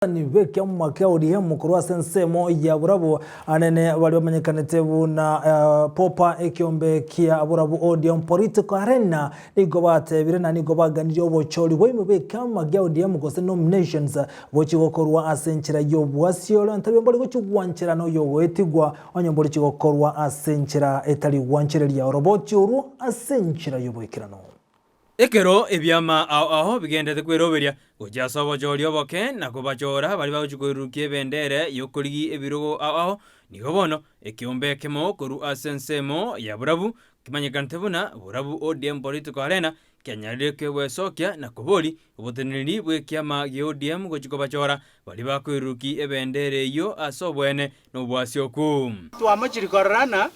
Abasani b'ekiamuma kia ODM korwa ase ensemo ya Borabu anene baria bamanyekanete buna Popa ekiombe kia Borabu ODM Political Arena nigo batebire na nigo baganirie obochori bwaimwe b'ekiama gia ODM gose nominations bochie gokorwa ase enchera y'obwasiore ntabio mbori gochia gwancherana oyogoetigwa onye mborichia gokorwa ase enchera etari gwanchereria oroboti orwo ase enchera y'oboikeranu. Ekero ebiama ao ao bigenderete kweroberia gochia ase obochori oboke na kobachora baria bagochia koirurukia ebendera y'okorigia ebirogo ao ao, nigo bono ekeombe ekemo korwa ase ensemo ya borabu kemanyekanete buna Borabu ODM Political Arena kianyarire kegwesokia na koboria oboteneneri bw'ekiama gia ODM gochia kobachora baria bakoirurukia ebendera eyio ase oboene na oboasioku. Twamochirie kororana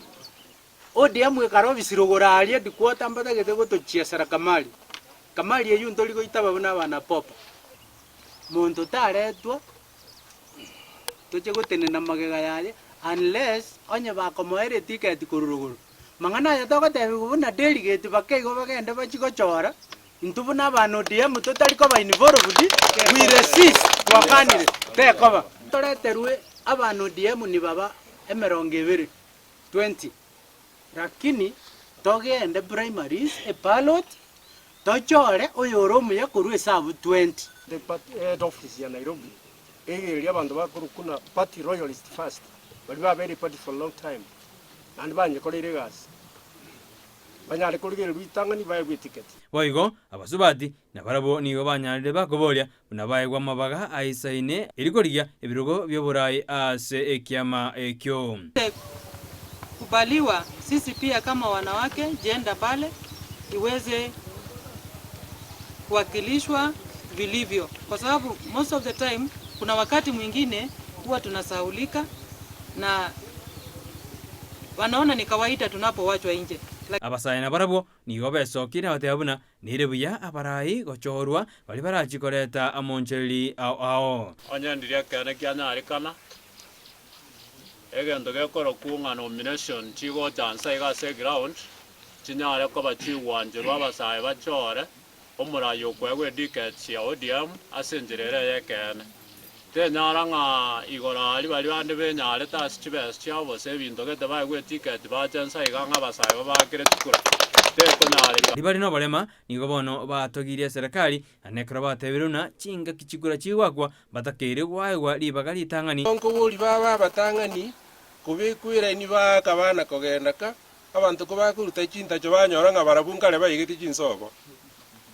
ODM ekare obisi rogoro aria headquarter mbatagete gotochiesera kamari. Kamari eyio ntori goitaba buna abana popa. Monto taretwa toche gotenena magega yaye unless onye bakomoera eticket korwa rogoro. Mang'ana aya togotebiwa buna delegate bake igo bagende bachie gochora, intwe buna abana ODM totari koba involved, we resist twakanire tekoba. Toreterwe abana ODM nibaba emerongo ebere. 20 rakini togende primaries e ballot tochore oyore omuya korwa esabu 20. The party head office ya Nairobi egereria abanto bakorokwa na party loyalist first baria babeire party for long time naende banyekoreire egasi banyare korigererwa ritang'ani baegwe eticket. Boigo abasubati nabarabwo nigo banyarire bakoboria buna baegwe amabaga aisaine erio korigia ebirogo bi'oboraai ase ekiama ekio. Kubaliwa sisi pia kama wanawake gender pale iweze kuwakilishwa vilivyo, kwa sababu most of the time kuna wakati mwingine huwa tunasahaulika na wanaona ni kawaida tunapowachwa nje. Abasae nabarabwo nigo besokire na goteba buna Nere buya abarai gochorwa baria barachie koreta amonchereri ao ao. Onye ndiria ekeene kianyarekana, egento gekorokwa ng'a nomination chigocha nse iga ase eground, chinyare koba chigwancherwa abasae bachore omorai okoegwa edickets ya ODM ase enchera ere ey'ekeene. Tenyara ng'a igoro aria baria bande benyarete ase chibesa chiabo gose ebinto gete baegwe etiketi bache nsa iga ng'a abasae babaakere chikura. Tekonyareka. Riria bare noborema, nigo bono batogirie eserekari, naende ekero batebire buna chingaki chikura chigoakwa, mbatakeire goaegwa ribaga ritang'ani. Nkoboria babe abatang'ani kobekwa eraini baaka bana kogenda ka, abanto kobakoruta chintacho banyora ng'a barabwo nkare baigete chinsobo.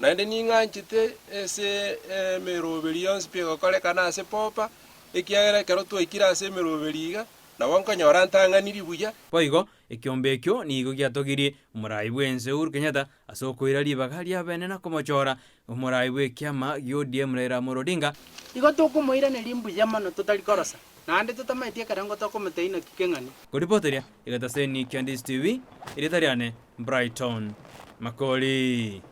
Naende ning'anchete ase emeroberi yonsi pi egokorekana ase popa, ekiagera ekero twaikire ase emeroberi iga, nabo nkonyora ntang'aniri buya. Boigo, ekiombe ekio nigo giatogirie omorai bw'ense Uhuru Kenyatta ase okoira ribaga riabene na komochora omorai bw'ekiama gia ODM Raila Amolo Odinga. Igo tokomoiraneria mbuya mono totari korosa, naende totamaeti ekerengo tokomotebia naki keng'ani. Koripoteria egetaseni kia Ndisi TV, erieta riane Brighton Makori.